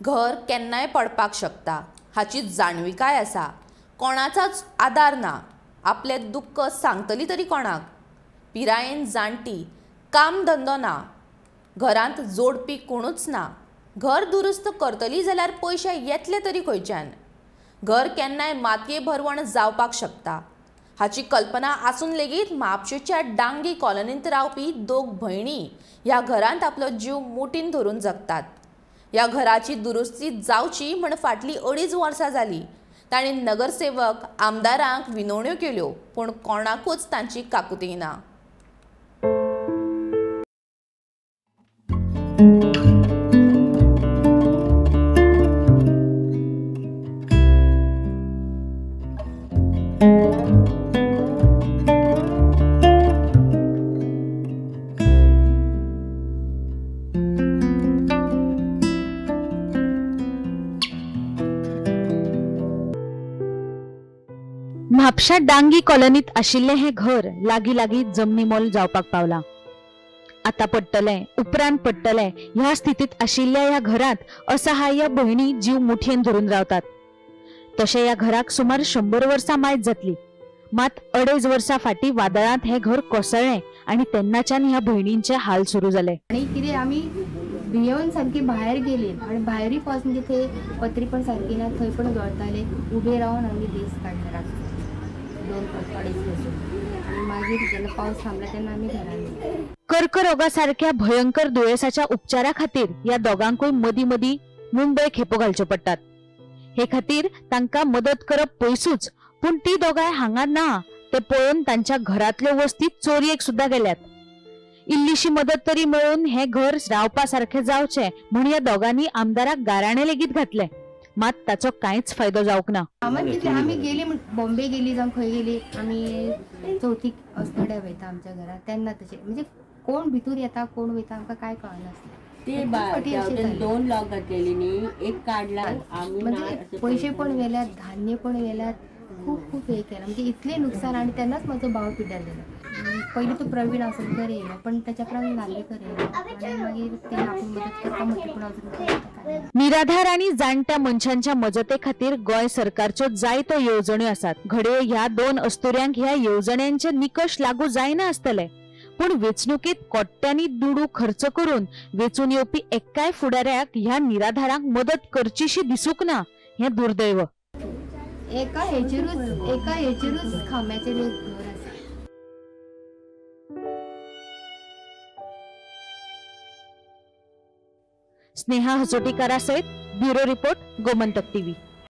घर केन्नाय पडपाक शकता हाची जाणविकाय आसा. कोणाचोच आदार ना. आपलें दुख्ख सांगतली तरी कोणाक? पिरायेन जाणटी, काम धंदो ना, घरांत जोडपी कोणूच ना. घर दुरुस्त करतली जाल्यार पयशे येतले तरी खंयच्यान? घर केन्नाय मातये भरवण जावपाक शकता हाची कल्पना आसून लेगीत म्हापशेच्या डांगी कॉलनींत रावपी दोग भयणी ह्या घरांत आपलो जीव मुठीन धरून जगतात. ह्या घराची दुरुस्ती जावची म्हण फाटलीं 2.5 वर्सां जाली. तांणी नगरसेवक, आमदारांक विनवण्यो केल्यो, पूण कोणाकूच तांची काकुती ना. म्हापशा डांगी कॉलनीत आशिल्लें हें घर लागीं लागीं जमनी मोल जावपाक पावलां. आतां पडटलें, उपरांत पडटलें ह्या स्थितींत आशिल्ल्या ह्या घरांत असहाय्य भयणी जीव मुठयेन धरून रावतात. तशें ह्या घराक सुमार 100 वर्सां मायज जातली. मात 2.5 वर्सां फाटीं वादळांत हें घर कोसळ्ळें आनी तेन्नाच्यान ह्या भयणींचे हाल सुरू जाले. आनी कितें आमी भियेवन सामकी भायर गेली आनी भायरूय पावस म्हणजे थंय पत्री पण सारकी ना, थंय पण गळताले. उबे रावन आमी दीस काडले रातचे 2-2.5 बसून. आनी मागीर जेन्ना पावस थांबला तेन्ना आमी घरान गेले. कर्करोगा सारक्या भयंकर दुयेंसाच्या उपचारा खातीर ह्या दोगांकूय मदीं मदीं मुंबय खेपो घालच्यो पडटात. हे खातीर तांकां मदत करप पयसूच, पूण ती दोगांय हांगा ना ते पळोवन तांच्या घरांतल्यो वस्ती चोरयेक सुद्दां गेल्यात. इल्लीशी मदत तरी मेळून हें घर रावपा सारकें जावचें म्हूण ह्या दोगांनी आमदाराक गाराणें लेगीत घातलें. मात ताचो कांयच फायदो जावंक ना. आमी गेली बॉम्बे गेली जावं खंय गेली, आमी चवथीक अस्नोड्या वयता आमच्या घरांत तेन्ना तशें म्हणजे कोण भितूर येता कोण वयता आमकां कांय कळनासलें. ते 2 लॉक घातलेली न्ही, एक काडला म्हणजे पयशे पण व्हेल्यात, धान्य पण व्हेल्यात, खूब खूब हे केलां म्हणजे इतलें नुकसान. आनी तेन्नाच म्हजो भाव पिड्ड्यार जालो. पयलीं तो प्रवीण आसोलकर येयलो, पण ताच्या उपरांत नार्वेकर येयलो आनी मागीर ते आपूण मदत करता म्हटलें, पूण अजून. निराधार आनी जाणट्या मनशांच्या मजते खातीर गोंय सरकारच्यो जायत्यो येवजण्यो आसात. घडये ह्या 2 अस्तुऱ्यांक ह्या येवजण्यांचे निकश लागू जायना आसतले, पूण वेंचणुकेंत कोट्यांनी दुडू खर्च करून वेंचून येवपी एक्काय फुडाऱ्याक ह्या निराधारांक मदत करचीशी दिसूंक ना हें दुर्दैव. एका हेचेरूच खांब्याचेर एक घर आसा. स्नेहा हसोटीकारा सयत ब्युरो रिपोर्ट, गोमंतक टीव्ही.